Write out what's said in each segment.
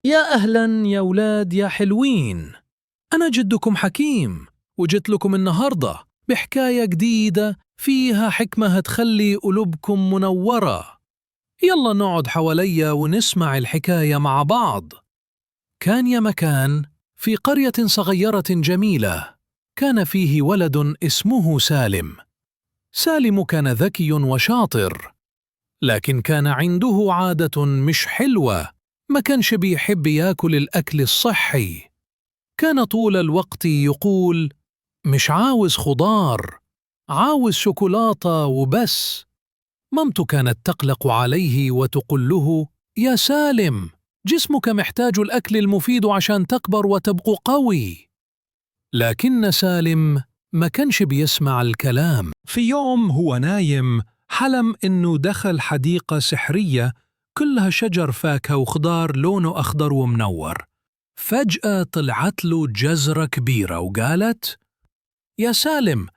يا أهلا يا ولاد يا حلوين، أنا جدكم حكيم، وجيت لكم النهاردة بحكاية جديدة فيها حكمة هتخلي قلوبكم منورة. يلا نقعد حواليا ونسمع الحكاية مع بعض. كان يا مكان في قرية صغيرة جميلة، كان فيه ولد اسمه سالم. سالم كان ذكي وشاطر، لكن كان عنده عادة مش حلوة، ما كانش بيحب ياكل الأكل الصحي. كان طول الوقت يقول: مش عاوز خضار، عاوز شوكولاتة وبس. مامته كانت تقلق عليه وتقول له: يا سالم، جسمك محتاج الأكل المفيد عشان تكبر وتبقى قوي. لكن سالم ما كانش بيسمع الكلام. في يوم هو نايم حلم إنه دخل حديقة سحرية كلها شجر فاكهة وخضار لونه أخضر ومنور. فجأة طلعت له جزرة كبيرة وقالت: يا سالم،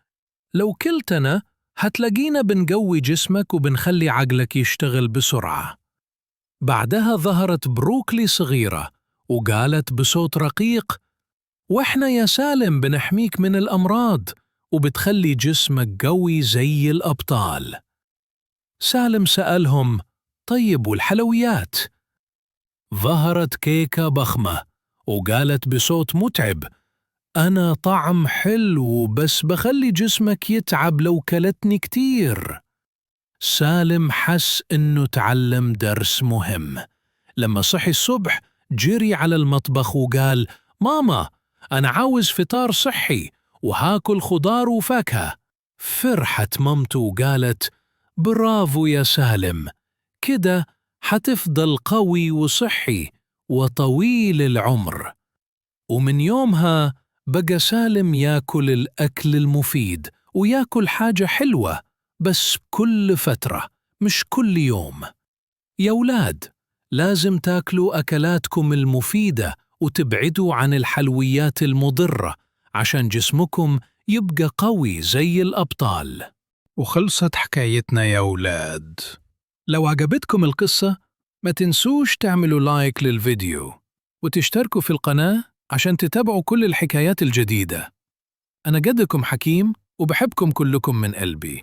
لو كلتنا هتلاقينا بنقوي جسمك وبنخلي عقلك يشتغل بسرعة. بعدها ظهرت بروكلي صغيرة وقالت بصوت رقيق: وإحنا يا سالم بنحميك من الأمراض وبتخلي جسمك قوي زي الأبطال. سالم سألهم: طيب والحلويات؟ ظهرت كيكة ضخمة وقالت بصوت متعب: أنا طعم حلو بس بخلي جسمك يتعب لو كلتني كتير. سالم حس إنه تعلم درس مهم. لما صحي الصبح جري على المطبخ وقال: ماما، أنا عاوز فطار صحي وهاكل خضار وفاكهة. فرحت مامته وقالت: برافو يا سالم، كده حتفضل قوي وصحي وطويل العمر. ومن يومها بقى سالم ياكل الأكل المفيد وياكل حاجة حلوة بس كل فترة، مش كل يوم. يا ولاد، لازم تاكلوا أكلاتكم المفيدة وتبعدوا عن الحلويات المضرة عشان جسمكم يبقى قوي زي الأبطال. وخلصت حكايتنا يا أولاد. لو عجبتكم القصة ما تنسوش تعملوا لايك للفيديو وتشتركوا في القناة عشان تتابعوا كل الحكايات الجديدة. أنا جدكم حكيم وبحبكم كلكم من قلبي.